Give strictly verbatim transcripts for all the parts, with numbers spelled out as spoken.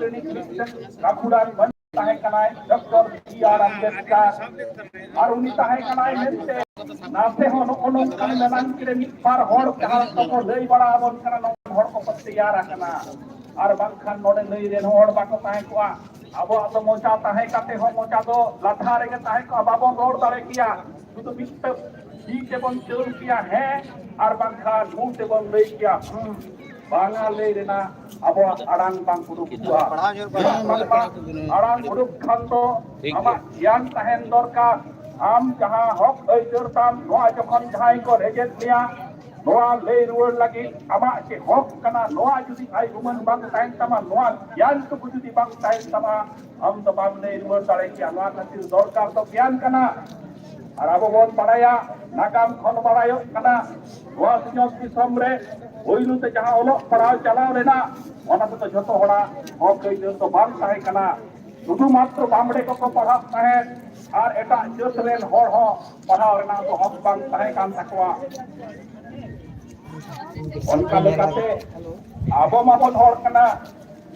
ᱨᱤᱱᱤᱡ ᱢᱤᱫᱴᱟᱝ ᱜᱟᱹᱠᱷᱩᱲᱟᱱ ᱢᱟᱹᱱᱢᱤ ᱛᱟᱦᱮᱸ ᱠᱟᱱᱟᱭ ᱰᱚᱠᱴᱚᱨ ᱵᱤ ᱟᱨ ᱟᱢᱵᱮᱫᱠᱟᱨ᱾ ᱟᱨ ᱩᱱᱤ ᱛᱟᱦᱮᱸ ᱠᱟᱱᱟᱭ ᱢᱮᱱᱛᱮ ᱱᱟᱥᱮ ᱦᱚᱸ ᱱᱚᱜᱼᱚ ᱱᱚᱝᱠᱟᱱ ᱢᱮᱞᱟᱱ ᱨᱮ ᱢᱤᱫ ᱵᱟᱨ ᱦᱚᱲ ᱡᱟᱦᱟᱸ ᱠᱚᱠᱚ ᱞᱟᱹᱭ ᱵᱟᱲᱟ ᱟᱵᱚᱱ ᱠᱟᱱᱟ, ᱱᱚᱝᱠᱟᱱ ᱦᱚᱲ ᱠᱚᱠᱚ ᱛᱮᱭᱟᱨ ᱟᱠᱟᱱᱟ᱾ ᱟᱨ ᱵᱟᱝᱠᱷᱟᱱ ᱱᱚᱰᱮ ᱞᱟᱹᱭ ᱨᱮᱱ ᱦᱚᱲ ᱵᱟᱠᱚ ᱛᱟᱦᱮᱸ ᱠᱚᱜᱼᱟ᱾ ᱟᱵᱚᱣᱟᱜ ᱫᱚ ᱢᱚᱪᱟ ᱛᱟᱦᱮᱸ ᱠᱟᱛᱮ ᱦᱚᱸ ᱢᱚᱪᱟ ᱫᱚ ᱞᱟᱛᱷᱟ ᱨᱮᱜᱮ ᱛᱟᱦᱮᱸ ᱠᱚᱜᱼᱟ, ᱵᱟᱵᱚᱱ ᱨᱚᱲ ᱫᱟᱲᱮ ᱠᱮᱭᱟ᱾ ᱥᱩᱫᱷᱩ ᱢᱤᱫᱴᱟᱝ ᱛᱤ ᱛᱮᱵᱚᱱ ᱪᱟᱹᱞ ᱠᱮᱭᱟ ᱦᱮᱸ, ᱟᱨ ᱵᱟᱝᱠᱷᱟᱱ ᱢᱩ ᱛᱮᱵᱚᱱ ᱞᱟᱹᱭ ᱠᱮᱭᱟ ᱦᱩᱸ᱾ ᱵᱟᱝᱟ ᱞᱟᱹᱭ ᱨᱮᱱᱟᱜ ᱟᱵᱚᱣᱟᱜ ᱟᱲᱟᱝ ᱵᱟᱝ ᱩᱰᱩᱠ ᱠᱚᱜᱼᱟ᱾ ᱯᱟᱲᱦᱟᱣ ᱧᱚᱜ ᱵᱟᱝ ᱟᱲᱟᱝ ᱩᱰᱩᱠ ᱠᱷᱟᱱ ᱫᱚ ᱴᱷᱤᱠ ᱟᱢᱟᱜ ᱜᱮᱭᱟ᱾ ᱜᱮᱭᱟᱱ ᱛᱟᱦᱮᱱ ᱫᱚᱨᱠᱟᱨ᱾ ᱟᱢ ᱡᱟᱦᱟᱸ ᱦᱚᱠ ᱟᱹᱭᱫᱟᱹᱨ ᱛᱟᱢ, ᱱᱚᱣᱟ ᱡᱚᱠᱷᱚᱱ ᱡᱟᱦᱟᱸᱭ ᱠᱚ ᱨᱮᱡᱮᱫ ᱢᱮᱭᱟ, ᱱᱚᱣᱟ ᱞᱟᱹᱭ ᱨᱩᱣᱟᱹᱲ ᱞᱟᱹᱜᱤᱫ ᱟᱢᱟᱜ ᱪᱮᱫ ᱦᱚᱠ ᱠᱟᱱᱟ, ᱱᱚᱣᱟ ᱡᱩᱫᱤ ᱟᱭ ᱩᱢᱟᱹᱱ ᱵᱟᱝ ᱛᱟᱦᱮᱱ ᱛᱟᱢᱟ, ᱱᱚᱣᱟ ᱜᱮᱭᱟᱱ ᱴᱩᱠᱩ ᱡᱩᱫᱤ ᱵᱟᱝ ᱛᱟᱦᱮᱱ ᱛᱟᱢᱟ, ᱟᱢ ᱫᱚ ᱵᱟᱢ ᱞᱟᱹᱭ ᱨᱩᱣᱟᱹᱲ ᱫᱟᱲᱮ ᱠᱮᱭᱟ᱾ ᱱᱚᱣᱟ ᱠᱷᱟᱹᱛᱤᱨ ᱫᱚᱨᱠᱟᱨ ᱫᱚ ᱜᱮᱭᱟᱱ ᱠᱟᱱᱟ᱾ ᱟᱨ ᱟᱵᱚ ᱵᱚᱱ ᱵᱟᱲᱟᱭᱟ, ᱱᱟᱜᱟᱢ ᱠᱷᱚᱱ ᱵᱟᱲᱟᱭᱚᱜ ᱠᱟᱱᱟ, ᱱᱚᱣᱟ ᱥᱤᱧᱚᱛ ᱫᱤᱥᱚᱢ ᱨᱮ ᱯᱳᱭᱞᱳ ᱛᱮ ᱡᱟᱦᱟᱸ ᱚᱞᱚᱜ ᱯᱟᱲᱦᱟᱣ ᱪᱟᱞᱟᱣ ᱞᱮᱱᱟ, ᱚᱱᱟ ᱛᱮᱫᱚ ᱡᱷᱚᱛᱚ ᱦᱚᱲᱟᱜ ᱦᱚᱠ ᱟᱹᱭᱫᱟᱹᱨ ᱫᱚ ᱵᱟᱝ ᱛᱟᱦᱮᱸ ᱠᱟᱱᱟ᱾ ᱥᱩᱫᱷᱩ ᱢᱟᱛᱨᱚ ᱵᱟᱢᱵᱽᱲᱮ ᱠᱚᱠᱚ ᱯᱟᱲᱦᱟᱜ ᱛᱟᱦᱮᱸᱫ ᱟᱨ ᱮᱴᱟᱜ ᱡᱟᱹᱛ ᱨᱮᱱ ᱦᱚᱲ ᱦᱚᱸ ᱯᱟᱲᱦᱟᱣ ᱨᱮᱱᱟᱜ ᱫᱚ ᱦᱚᱠ ᱵᱟᱝ ᱛᱟᱦᱮᱸ ᱠᱟᱱ ᱛᱟᱠᱚᱣᱟ᱾ ᱚᱱᱠᱟ ᱞᱮᱠᱟᱛᱮ ᱟᱵᱚ ᱢᱟᱵᱚᱱ ᱦᱚᱲ ᱠᱟᱱᱟ,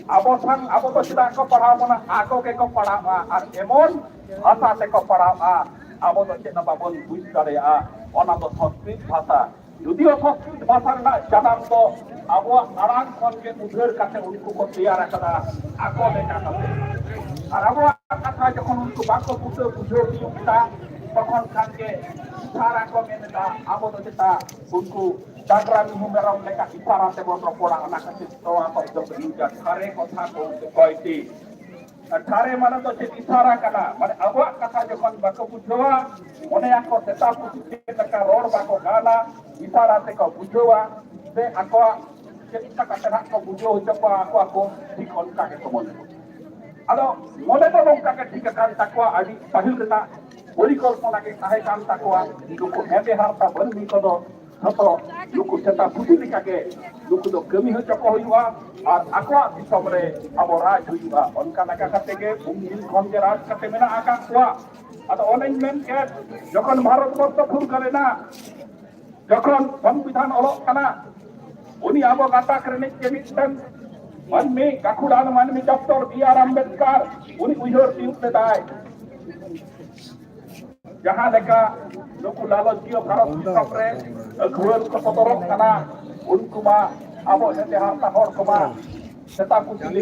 ᱟᱵᱚ ᱥᱟᱝ ᱟᱵᱚ ᱫᱚ ᱪᱮᱫᱟᱜ ᱠᱚ ᱯᱟᱲᱦᱟᱣ ᱵᱚᱱᱟ? ᱟᱠᱚ ᱜᱮᱠᱚ ᱯᱟᱲᱦᱟᱜᱼᱟ ᱟᱨ ᱮᱢᱚᱱ ᱵᱷᱟᱥᱟ ᱛᱮᱠᱚ ᱯᱟᱲᱦᱟᱜᱼᱟ, ᱟᱵᱚ ᱫᱚ ᱪᱮᱫ ᱦᱚᱸ ᱵᱟᱵᱚᱱ ᱵᱩᱡᱽ ᱫᱟᱲᱮᱭᱟᱜᱼᱟ᱾ ᱚᱱᱟ ᱫᱚ ᱥᱚᱝᱥᱠᱨᱤᱛ ᱵᱷᱟᱥᱟ᱾ ᱡᱩᱫᱤ ᱚᱥᱚᱝᱥᱠᱨᱤᱛ ᱵᱷᱟᱥᱟ ᱨᱮᱱᱟᱜ ᱡᱟᱱᱟᱢ ᱫᱚ ᱟᱵᱚᱣᱟᱜ ᱟᱲᱟᱝ ᱠᱷᱚᱱ ᱜᱮ ᱩᱫᱷᱟᱹᱨ ᱠᱟᱛᱮ ᱩᱱᱠᱩ ᱠᱚ ᱛᱮᱭᱟᱨ ᱟᱠᱟᱫᱟ ᱟᱠᱚ ᱞᱮᱠᱟ ᱠᱟᱛᱮ᱾ ᱟᱨ ᱟᱵᱚᱣᱟᱜ ᱠᱟᱛᱷᱟ ᱡᱚᱠᱷᱚᱱ ᱩᱱᱠᱩ ᱵᱟᱠᱚ ᱵᱩᱡᱷᱟᱹᱣ ᱵᱩᱡᱷᱟᱹᱣ ᱛᱤᱭᱳᱜ ᱠᱮᱫᱟ, ᱛᱚᱠᱷᱚᱱ ᱠᱷᱟᱱ ᱜᱮ ᱤᱥᱟᱨᱟ ᱠᱚ ᱢᱮᱱ ᱮᱫᱟ, ᱟᱵᱚ ᱫᱚ ᱪᱮᱛᱟ ᱩᱱᱠᱩ ᱰᱟᱝᱨᱟ ᱢᱤᱦᱩ ᱢᱮᱨᱚᱢ ᱞᱮᱠᱟ ᱤᱥᱟᱨᱟ ᱛᱮᱵᱚᱱ ᱨᱚᱯᱚᱲᱟ, ᱚᱱᱟ ᱠᱷᱟᱹᱛᱤᱨ ᱱᱚᱣᱟ ᱠᱚ ᱡᱚᱛᱚ ᱤᱧ ᱴᱷᱟᱨᱮ ᱠᱚᱛᱷᱟ ᱠᱚ ᱠᱚᱭᱴᱤ᱾ ᱴᱷᱟᱨᱮ ᱢᱟᱱᱮ ᱫᱚ ᱪᱮᱫ? ᱤᱥᱟᱨᱟ ᱠᱟᱱᱟ, ᱢᱟᱱᱮ ᱟᱵᱚᱣᱟᱜ ᱠᱟᱛᱷᱟ ᱡᱚᱠᱷᱚᱱ ᱵᱟᱠᱚ ᱵᱩᱡᱷᱟᱹᱣᱟ, ᱢᱚᱱᱮᱭᱟᱠᱚ ᱥᱮᱛᱟ ᱯᱩᱥᱤ ᱪᱮᱫ ᱞᱮᱠᱟ ᱨᱚᱲ ᱵᱟᱠᱚ ᱜᱟᱱᱟ, ᱤᱥᱟᱨᱟ ᱛᱮᱠᱚ ᱵᱩᱡᱷᱟᱹᱣᱟ, ᱥᱮ ᱟᱠᱚᱣᱟᱜ ᱪᱮᱫ ᱞᱮᱠᱟ ᱠᱟᱛᱮ ᱦᱟᱸᱜ ᱠᱚ ᱵᱩᱡᱷᱟᱹᱣ ᱦᱚᱪᱚ ᱠᱚᱣᱟ ᱟᱠᱚ ᱟᱠᱚ, ᱴᱷᱤᱠ ᱚᱱᱠᱟ ᱜᱮᱠᱚ ᱢᱚᱱᱮ ᱠᱚᱣᱟ᱾ ᱟᱫᱚ ᱢᱚᱱᱮ ᱫᱚ ᱱᱚᱝᱠᱟ ᱜᱮ ᱴᱷᱤᱠ ᱟᱠᱟᱱ ᱛᱟᱠᱚᱣᱟ, ᱟᱹᱰᱤ ᱯᱟᱹᱦᱤᱞ ᱨᱮᱱᱟᱜ ᱯᱚᱨᱤᱠᱚᱞᱯᱚᱱᱟ ᱜᱮ ᱛᱟᱦᱮᱸ ᱠᱟᱱ ᱛᱟᱠᱚᱣᱟ᱾ ᱱᱩᱠᱩ ᱦᱮᱸᱫᱮ ᱦᱟᱨᱛᱟ ᱢᱟᱹᱱᱢᱤ ᱠᱚᱫᱚ ᱡᱷᱚᱛᱚ ᱱᱩᱠᱩ ᱥᱮᱛᱟ ᱯᱩᱥᱤ ᱞᱮᱠᱟᱜᱮ ᱱᱩᱠᱩ ᱫᱚ ᱠᱟᱹᱢᱤ ᱦᱚᱪᱚ ᱠᱚ ᱦᱩᱭᱩᱜᱼᱟ ᱟᱨ ᱟᱠᱚᱣᱟᱜ ᱫᱤᱥᱚᱢ ᱨᱮ ᱟᱵᱚ ᱨᱟᱡᱽ ᱦᱩᱭᱩᱜᱼᱟ᱾ ᱚᱱᱠᱟ ᱞᱮᱠᱟ ᱠᱟᱛᱮ ᱜᱮ ᱩᱱ ᱫᱤᱱ ᱠᱷᱚᱱ ᱜᱮ ᱨᱟᱡᱽ ᱠᱟᱛᱮ ᱢᱮᱱᱟᱜ ᱟᱠᱟᱫ ᱠᱚᱣᱟ᱾ ᱟᱫᱚ ᱚᱱᱮᱧ ᱢᱮᱱ ᱠᱮᱫ, ᱡᱚᱠᱷᱚᱱ ᱵᱷᱟᱨᱚᱛ ᱵᱚᱨᱥᱚ ᱯᱷᱩᱨᱜᱟᱹᱞ ᱮᱱᱟ, ᱡᱚᱠᱷᱚᱱ ᱥᱚᱝᱵᱤᱫᱷᱟᱱ ᱚᱞᱚᱜ ᱠᱟᱱᱟ, ᱩᱱᱤ ᱟᱵᱚ ᱜᱟᱛᱟᱠ ᱨᱤᱱᱤᱡ ᱜᱮ ᱢᱤᱫᱴᱟᱝ ᱢᱟᱹᱱᱢᱤ ᱜᱟᱹᱠᱷᱩᱲᱟᱱ ᱢᱟᱹᱱᱢᱤ ᱰᱚᱠᱴᱚᱨ ᱵᱤ ᱟᱨ ᱟᱢᱵᱮᱫᱠᱟᱨ ᱩᱱᱤ ᱩᱭᱦᱟᱹᱨ ᱛᱤᱭᱳᱜ ᱞᱮᱫᱟᱭ, ᱡᱟᱦᱟᱸ ᱞᱮᱠᱟ ᱱᱩᱠᱩ ᱞᱟᱞᱚᱪᱤᱭᱟᱹ ᱵᱷᱟᱨᱚᱛ ᱫᱤᱥᱚᱢ ᱨᱮ ᱟᱹᱠᱷᱩᱣᱟᱹᱱ ᱠᱚ ᱥᱚᱫᱚᱨᱚᱜ ᱠᱟᱱᱟ, ᱩᱱᱠᱩ ᱢᱟ ᱟᱵᱚ ᱦᱮᱸᱫᱮ ᱦᱟᱨᱛᱟ ᱦᱚᱲ ᱠᱚᱢᱟ ᱥᱮᱛᱟ ᱠᱚ ᱪᱤᱞᱤ